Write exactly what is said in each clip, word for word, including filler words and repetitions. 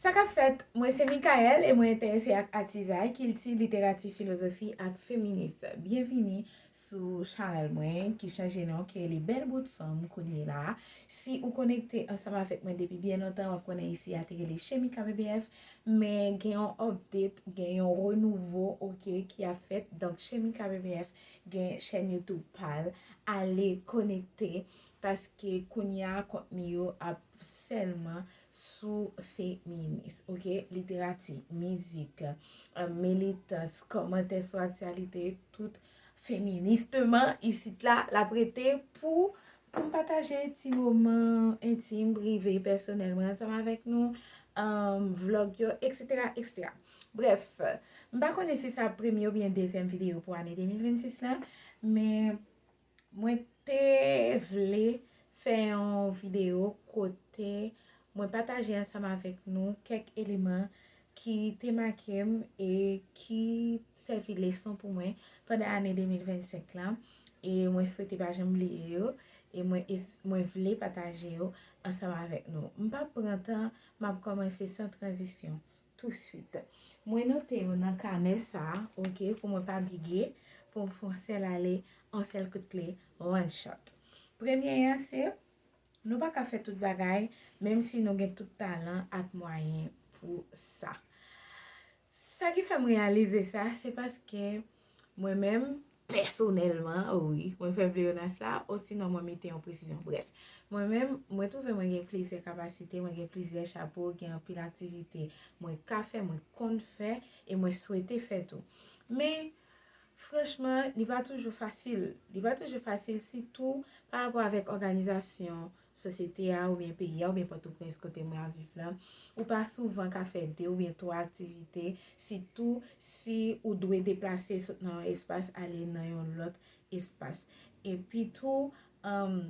Sa k ap fèt? Mwen se Michaëlle e mwen enterese ak atizay, kilti, literati, filozofi ak feminis. Byenvini sou chanèl mwen ki chanje non, ki rele Bèl Bout Fanm kounye la. Si ou konekte ansanm avèk mwen depi byen lontan, w ap konnen isi a te rele Chemika B B F, men gen yon update, gen yon renouvo, oke, ki ap fèt. Donk, Chemika B B F gen chèn YouTube pa l. Ale konekte, paske kounye a kontni yo ap sèlman sou feminis, oke? Literati, mizik, eh, militans, kòmantè sou aktyalite, tout feministman isit la, l ap rete pou, pou m pataje ti moman entim, prive, pèsonèl mwen ansanm avèk nou, eh, vlog yo, etsetera, etsetera. Brèf, m pa konnen si sa premye oubyen dezyèm videyo pou ane de mil vennsis la, men mwen te vle fè yon videyo kote mwen pataje ansanm avèk nou kèk eleman ki te make m e ki sèvi leson pou mwen pandan ane de mil vennsenk la. E mwen swete pa janm bliye yo. E mwen, es- mwen vle pataje yo ansanm avèk nou. M p ap pran tan, m ap kòmanse san tranzisyon. Touswit. Mwen note yo nan kanè sa a, oke, pou mwen pa bige, pou m fè yon sèl ale, yon sèl kout kle, one shot. Premye a se, nou pa ka fè tout bagay, menm si nou gen tout talan ak mwayen pou sa. Sa ki fè m reyalize sa, se paske mwen menm, pèsonèlman, wi, mwen fè pleonasm la, osinon mwen mete yon presizyon. Brèf, mwen menm, mwen twouve mwen gen plizyè kapasite, mwen gen plizyè chapo, gen anpil aktivite mwen ka fè, mwen konn fè, e mwen swete fè tou. Men, franchman, li pa toujou fasil. Li pa toujou fasil, sitou pa rapò avèk òganizasyon sosyete a, oubyen peyi a, oubyen Pòtoprens kote mwen ap viv la. Ou pa souvan ka fè de oubyen twa aktivite, sitou si ou dwe deplase sot nan yon espas ale nan yon lòt espas. Epi tou, um,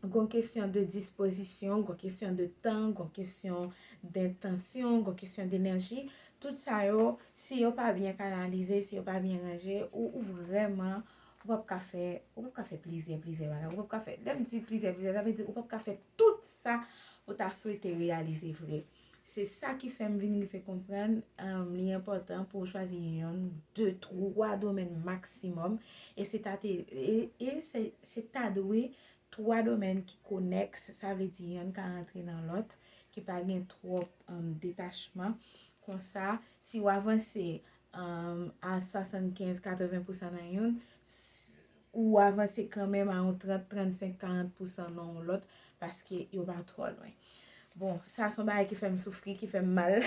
gon kesyon de dispozisyon, gon kesyon de tan, gon kesyon dentansyon, gon kesyon denèji. Tout sa yo, si yo pa byen kanalize, si yo pa byen ranje, ou, ou vrèman, ou p ap ka fè, ou p ap ka fè plizyè, plizyè bagay. Ou p ap ka fè, lè m di plizyè, plizyè, sa vle di ou p ap ka fè tout sa ou ta swete reyalize vre. Se sa ki fè m vin rive konprann, um, li enpòtan pou w chwazi yonn, de, twa domèn maksimòm. E se ta te, e, e se, se ta dwe twa domèn ki konèks, sa vle di yonn ka rantre nan lòt, ki pa gen twòp, um, detachman. Konsa, si w avanse, um, a swasannkenz, katreven pousan nan youn, s- ou avanse kanmenm a yon trant, trannsenk, karant pousan nan yon lòt, paske yo pa twò lwen. Bon, sa se yon bagay ki fè m soufri, ki fè m mal.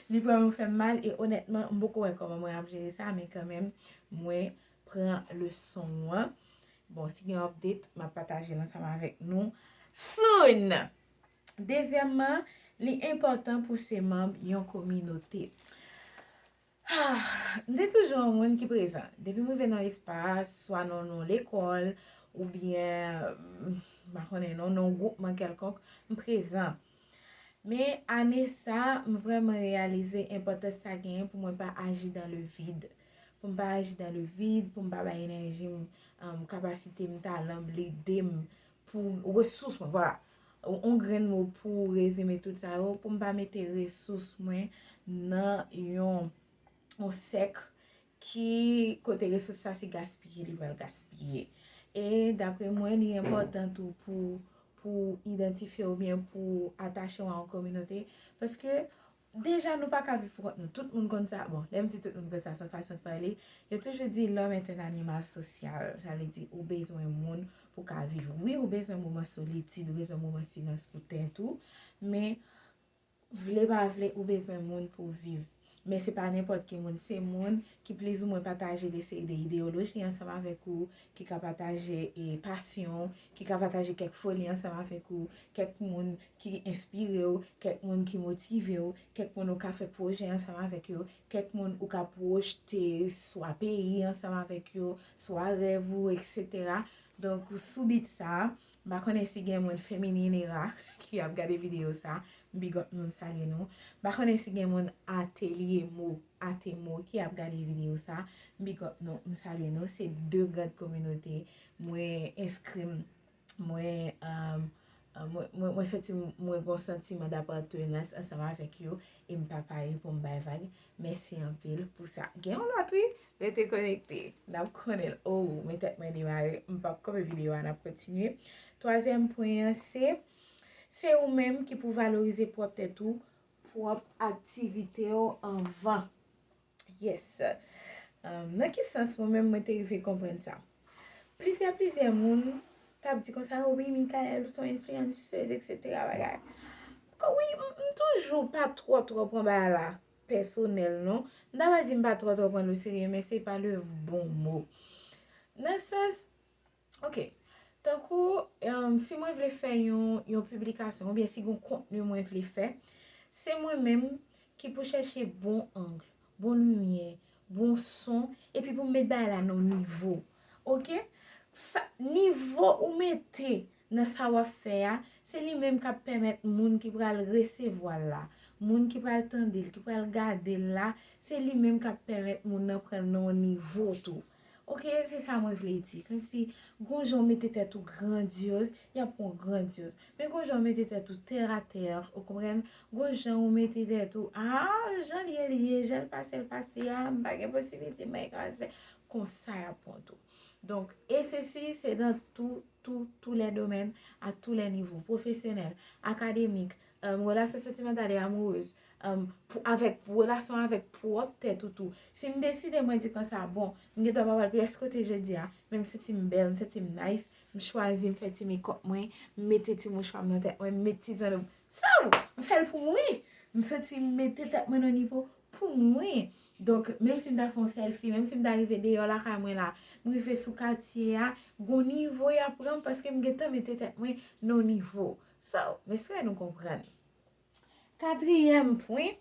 Li vrèman fè m mal, e onètman, m poko wè kòman mwen ap jere sa, men kanmenm, mwen pran leson an. Bon, si gen update, m ap pataje l ansanm avèk nou soon! Dezyèmman, li enpòtan pou se manm yon kominote. Ah, m te toujou yon moun ki prezan. Depi m rive nan yon espas, swa nan yon lekòl, oubyen, m pa konnen, nan yon gwoupman kèlkonk, m prezan. Men ane sa, m vrèman reyalize enpòtans sa genyen pou mwen pa aji dans le vide. Pou m pa aji dans le vide, pou m pa bay enèji m, um, kapasite m, talan m, lide m, pou resous mwen, vwala. On, on grenn mo pou rezime tout sa yo, pou m pa mete resous mwen nan yon, yon sèk ki kote resous sa se gaspiye, li pral gaspiye. E dapre mwen, li enpòtan tou pou, pou idantifye oubyen pou atache w a yon kominote, paske deja, nou pa ka viv pou kont nou. Tout moun konn sa. Bon, lè m di tout moun konn sa, se yon fason de pale. Yo toujou di l'homme est un animal social. Sa vle di, ou bezwen moun pou ka viv. Wi, ou bezwen moman solitid, ou bezwen moman silans pou tèt ou. Men, vle pa vle, ou bezwen moun pou viv. Men se pa nenpòt ki moun. Se moun ki plizoumwen pataje de seri de ideyoloji ansanm avèk ou, ki ka pataje, e, pasyon, ki ka pataje kèk foli ansanm avèk ou, kèk moun ki enspire w, kèk moun ki motive w, kèk moun ou ka fè pwojè ansanm avèk yo, kèk moun ou ka pwojte swa peyi ansanm avèk yo, swa rèv ou, etsetera. Donk, sou bit sa, m pa konnen si gen moun Femininera ki ap gade videyo sa, big up nou, m salye nou. M pa konnen si gen moun Atelier Mo, Atemo ki ap gade videyo sa, big up nou, m salye nou. Se de gad kominote mwen enskri m, mwen, um, Ah, mwen, mwen, mwen santi m, mwen gen yon santiman dapartenans ansanm avèk yo, e m pa pare pou m bay vag. Mèsi anpil pou sa. Gen yon lòt, wi. Rete konekte. N ap konnen l. Oh, men tèt mwen demare. M p ap kanpe videyo a, n ap kontinye. Twazyèm pwen an, se, se ou menm ki pou valorize pwòp tèt ou, pwòp aktivite w anvan. Yes. Um, nan ki sans mwen menm mwen te rive konprann sa? Plizyè, plizyè moun t ap di konsa, "Oh wi, Michaëlle, ou se yon influenceuse, et cetera" bagay. Kon wi, m, m toujou pa twò, twò pran bagay la pèsonèl, non. M ta pral di m pa twò, twò pran l o serye, men se pa le bon mo. Nan sans, ok, tankou, um, si mwen vle fè yon, yon piblikasyon, oubyen si gen yon kontni mwen vle fè, se mwen menm ki pou chèche bon ang, bon limyè, bon son, epi pou m met bagay la nan nivo. Ok? Sa, nivo ou mete nan sa w ap fè a, se li menm k ap pèmèt moun ki pral resevwa l la, moun ki pral tande l, ki pral gade l la, se li menm k ap pèmèt moun nan pran l nan yon nivo tou. Ok, se sa mwen vle di. Kòmsi, gon jan w mete tèt ou grandyoz, y ap pran w grandyoz. Men gon jan w mete tèt ou tèratè, ou konprann? Gon jan w mete tèt ou, ah, jan l ye, l ye, jan l pase, l pase a, m pa gen posiblite, m pa gen kapasite. Konsa y ap pran w tou. Donk, et ceci, c'est dans tout, tout, tous les domaines, à tous les niveaux, pwofesyonèl, akademik, um, relasyon santimantal e amourez, um, pou, avèk, relasyon avèk pwòp tèt ou tou. Si m deside, mwen di konsa, bon, m gen dwa pa pral pyès kote jodi a, men m santi m bèl, m santi m nice, m chwazi, m fè ti makeup mwen, m mete ti mouchwa m nan tèt mwen, m mete ti zanno m, so, m fè l pou m wi. M santi m mete tèt mwen nan nivo pou m wi. Donk, menm si m ta fè yon selfie, menm si m ta rive deyò lakay mwen la, m rive sou katye a, gon nivo y ap pran m paske m gentan mete tèt mwen nan nivo. So, m espere nou konprann. Katriyèm pwen,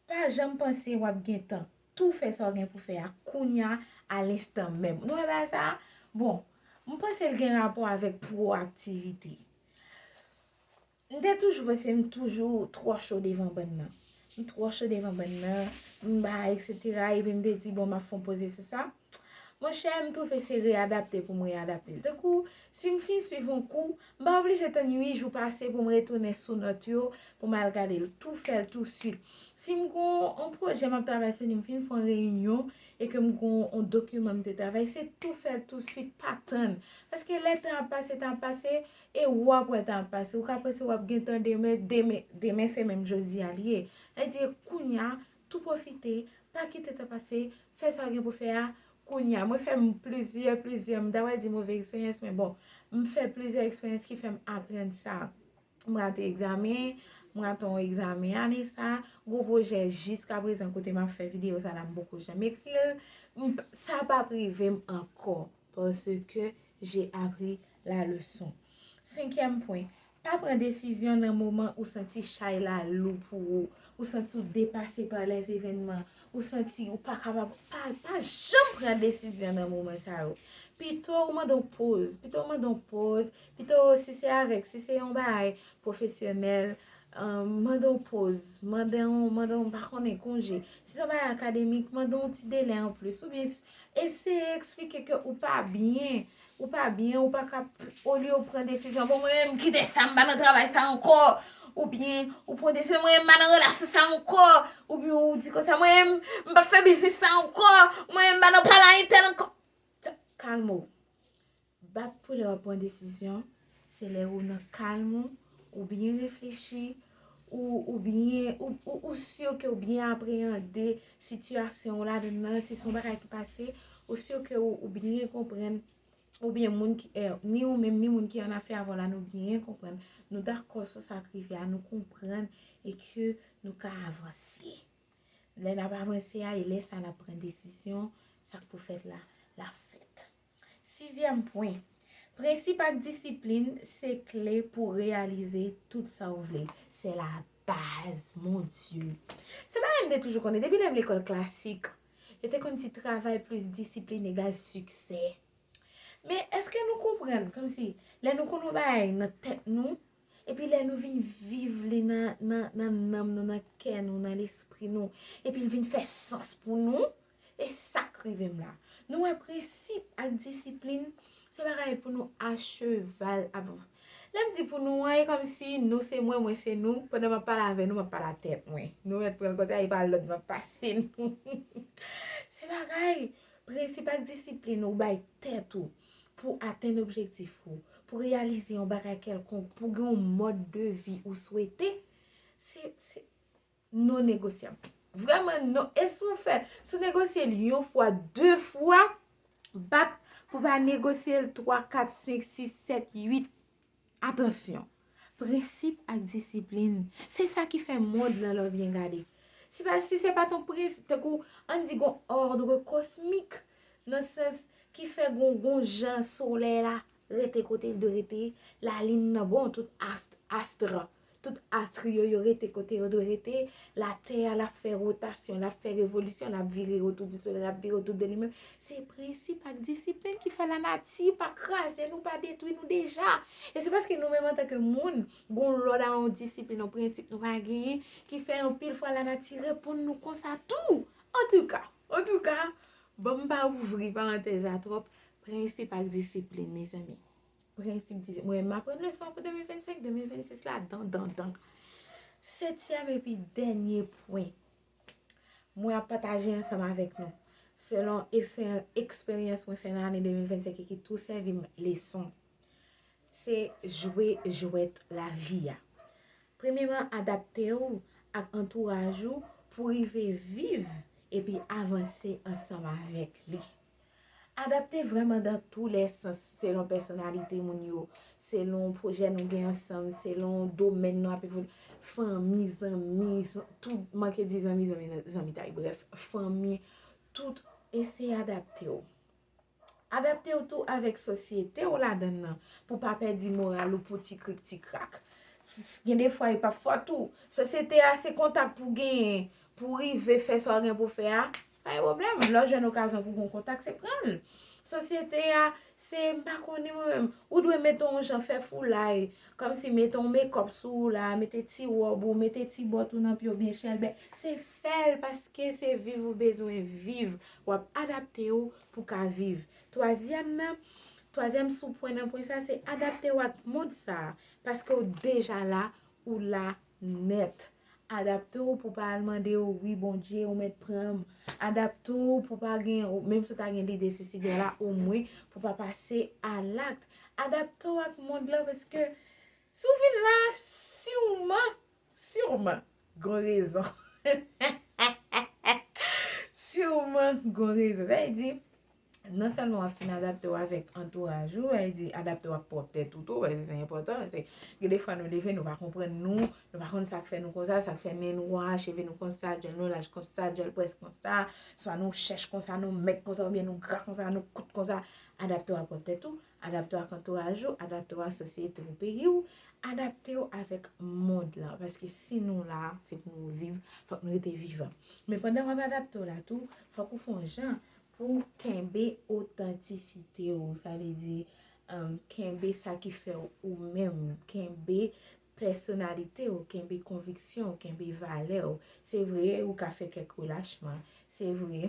pa janm panse w ap gen tan tou fè sa w gen pou fè a kounya, a lenstan menm. Nou wè bagay sa a? Bon, m panse l gen rapò avèk pwoaktivite. M te toujou panse m toujou twò cho devan bann nan. M twò cho devan bann nan, m bay, et cetera. Epi m te di, bon, m ap fè yon poze sou sa. Monchè, m twouve se reyadapte pou m reyadapte l. Tankou, si m fin swiv yon kou, m pa oblije tann uit jou pase pou m retounen sou nòt yo, pou m al gade l. Tou fè l tou swit. Si m gon yon pwojè m ap travay sou li, m fin fè yon reyinyon e ke m gon yon dokiman m te travay, se tou fè l tou swit, pa tann. Paske lè tan ap pase, tan ap pase, e w ap wè tan ap pase. Ou ka panse w ap gen tan demen, demen, demen se menm jodi a l ye. Sa vle di, kounya, tou pwofite, pa kite tan pase, fè sa w gen pou fè a kounya. Mwen fè m plizyè, plizyè, m ta pral di move eksperyans, men bon, m fè plizyè eksperyans ki fè m aprann sa. M rate egzamen, m rate yon egzamen ane sa, gwo pwojè jiskaprezan kote m ap fè videyo sa la, m poko janm ekri l. M p-, sa p ap rive m ankò, paske j'ai appris la leçon. Senkyèm pwen, pa pran desizyon nan moman ou santi chay la lou pou ou, ou santi w depase pa lèzevènman, ou santi ou pa kapab, pa, pa janm pran desizyon nan moman sa yo. Pito ou mande w poz, pito ou mande w poz, pito si se avèk, si se yon bagay pwofesyonèl, um, mande w poz, mande w, mande w, m pa konnen, konje. Si se yon bagay akademik, mande w ti delè anplis. Oubyen s-, eseye eksplike ke ou pa byen, ou pa byen, ou pa ka, olye w pran desizyon, bon, mwen menm, kite sa, m pa nan travay sa ankò. Oubyen, ou pran desizyon, mwen menm, m pa nan relasyon sa ankò. Oubyen, ou di konsa, mwen menm, m pa fè biznis sa ankò. Mwen menm, m pa nan pale a entèl ankò. Tch, kalme w. Bat pou lè w ap pran desizyon, se lè ou nan kalm ou, ou byen reflechi, ou, ou byen, ou, ou, ou si ke ou byen apreyande sitiyasyon w ladan nan, si se yon bagay ki pase, ou si ke ou, ou byen konprann, oubyen moun ki, eh, ni ou menm, ni moun ki annafè avè w la, nou byen konprann, nou dakò sou sa k rive a, nou konprann e ke nou ka avanse. Lè n ap avanse a, e lè sa n ap pran desizyon, sa k pou fèt la, l ap fèt. Sizyèm pwen, prensip ak disiplin se kle pou reyalize tout sa w vle. Se la baz, mon Dieu. Se bagay m te toujou konnen, depi lè m lekòl klasik, yo te konn di travay plis disiplin egal siksè. Men èske nou konprann, kòmsi, lè nou konn yon bagay nan tèt nou, epi lè nou vin viv li nan, nan, nan nanm nou, nan kè nou, nan lespri nou, epi l vin fè sans pou nou, e sa k rive m la. Nou wè, prensip ak disiplin, se bagay pou nou acheval ap, Lè m di pou nou an, e kòmsi nou se mwen, mwen se nou. Pandan m ap pale avè nou, m ap pale a tèt mwen. Nou mèt pran l konsa, e pa lòd m ap pase nou. Se bagay, prensip ak disiplin ou bay tèt ou pou atenn objektif ou, pou reyalize yon bagay kèlkonk, pou gen yon mòd de vi ou swete, se, se non negosyab. Vrèman non. E si w fè, si w negosye l yon fwa, de fwa, bat pou pa negosye l twa, kat, senk, sis, sèt, uit. Atansyon. Prensip ak disiplin. Se sa ki fè mond lan lè w byen gade. Si pa, si se pa t yon prensip, tankou, ann di gon òdre kosmik, nan sans ki fè gon, gon jan solèy la rete kote l dwe rete, lalin nan, bon, tout ast, astre, tout astre yo, yo rete kote yo dwe rete, latè a, l ap fè wotasyon, l ap fè revolisyon, l ap vire otou di solèy, l ap vire otou de li menm. Se prensip ak disiplin ki fè lanati pa kraze nou, pa detwi nou deja. E se paske nou menm antanke moun, gon lòd a yon disiplin, yon prensip nou pa genyen, ki fè anpil fwa lanati reponn nou konsa tou. Antouka, antouka, ban m pa ouvri parantèz la twòp, prensip ak disiplin, mezanmi. Prensip, disiplin. Mwen, m aprann leson an pou de mil vennsenk, de mil vennsis la, dan, dan, dan. Setyèm epi dènye pwen mwen ap pataje ansanm avèk nou, selon eksper-, eksperyans mwen fè nan ane de mil vennsenk e ki tou sèvi m leson, se jwe jwèt lavi a. Premyeman, adapte w ak antouraj ou pou rive viv epi avanse ansanm avèk li. Adapte vrèman dan tou lè sans, selon pèsonalite moun yo, selon pwojè nou gen ansanm, selon domèn nou ap evolye, fanmi, zanmi, zan-, tout, manke di zanmi, zanmi, zanmitay, brèf, fanmi, tout, eseye adapte w. Adapte w tou avèk sosyete w ladan l nan, pou pa pèdi moral ou pou ti krik ti krak. Gen de fwa e p ap fòt ou. Sosyete a se kontak pou genyen, pou rive fè sa w gen pou fè a, pa gen pwoblèm. Lè w jwenn okazyon pou gon kontak, se pran l. Sosyete a, se, m pa konnen mwen menm, ou dwe mete yon jan, fè foulay, kòmsi mete yon mekòp sou ou la, mete ti wòb ou, mete ti bòt ou nan pye w byen chèlbè. Se fè l paske se viv ou bezwen viv. W ap adapte w pou ka viv. Twazyèm nan, twazyèm soupwen nan pwen sa, se adapte w ak mond sa a, paske w deja la, ou la nèt. Adapte w pou pa al mande yo, "Wi, Bondye, ou mèt pran m." Adapte w pou pa gen, menm si w ta gen lide sisidè la, omwen pou pa pase a lakt. Adapte w ak mond lan, paske si w vin la, siman, siman, gon rezon. Siman, gon rezon. Sa vle di, non sèlman w ap fin adapte w avèk antouraj ou, sa vle di adapte w ak pwòp tèt ou tou, paske se enpòtan, paske gen de fwa nou leve, nou pa konprann nou, nou pa konn sa k fè nou konsa, sa k fè nen nou wa, cheve nou konsa, djèl nou laj konsa, djèl près konsa, swa nou chèch konsa, nou mèg konsa, oubyen nou gra konsa, nou kout konsa. Adapte w ak pwòp tèt ou, adapte w ak antouraj ou, adapte w ak sosyete w, peyi w, adapte w avèk mond lan, paske si nou la, se pou nou viv, fòk nou rete vivan. Men pandan w ap adapte w la tou, fòk ou fè yon jan pou w kenbe otantisite w, sa vle di, um, kenbe sa ki fè w ou menm, kenbe pèsonalite w, kenbe konviksyon w, kenbe valè w. Se vre, ou ka fè kèk relachman, se vre,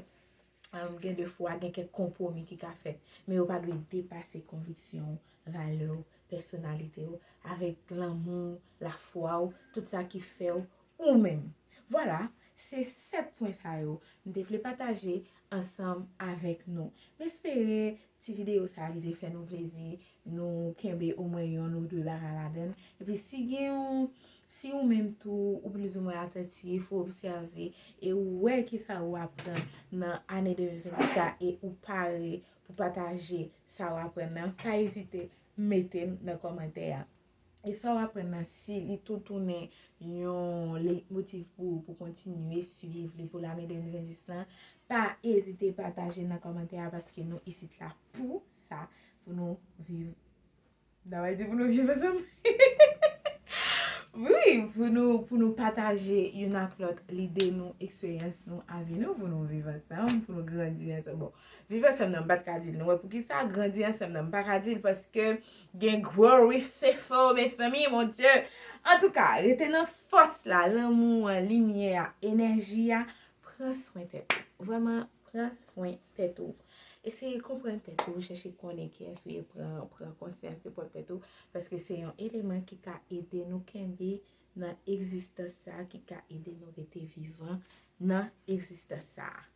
um, gen de fwa, gen kèk konpwomi ki ka fèt, men yo pa dwe depase konviksyon w, valè w, pèsonalite w, avèk lanmou w, lafwa w, tout sa ki fè w ou menm. Vwala, se sèt pwen sa yo m te vle pataje ansanm avèk nou. M espere ti videyo sa a, li te fè nou plezi, nou kenbe omwen yonn ou de bagay ladan l. Epi si gen yon, si ou menm tou, ou plizoumwen atantif, ou obsève, e ou wè kisa ou aprann nan ane de mil vennsis sa, e ou pare pou pataje sa w aprann nan, pa ezite mete l nan kòmantè a. E sa w aprann nan, si li tou tounen yon leyitmotiv pou ou pou kontinye swiv li pou lane de mil vennsis lan, pa ezite pataje nan kòmantè a, paske nou isit la pou sa, pou nou viv. M ta pral di pou nou viv ansanm. Wi, pou nou, pou nou pataje youn ak lòt lide nou, eksperyans nou, avi nou, pou nou viv ansanm, pou nou grandi ansanm. Bon, viv ansanm nan, m pa t ka di l. Nou wè poukisa? Grandi ansanm nan, m pa ka di l paske gen gwo refefo, mezanmi, mon Dye. Antouka, rete nan fòs la, lanmou an, limyè a, enèji a, pran swen tèt ou. Vrèman, pran swen tèt ou. Eseye konprann tèt ou, chèche konnen kiyès ou ye, pran, pran konsyans de pwòp tèt ou, paske se yon eleman ki ka ede nou kenbe nan egzistans sa a, ki ka ede nou rete vivan nan egzistans sa a.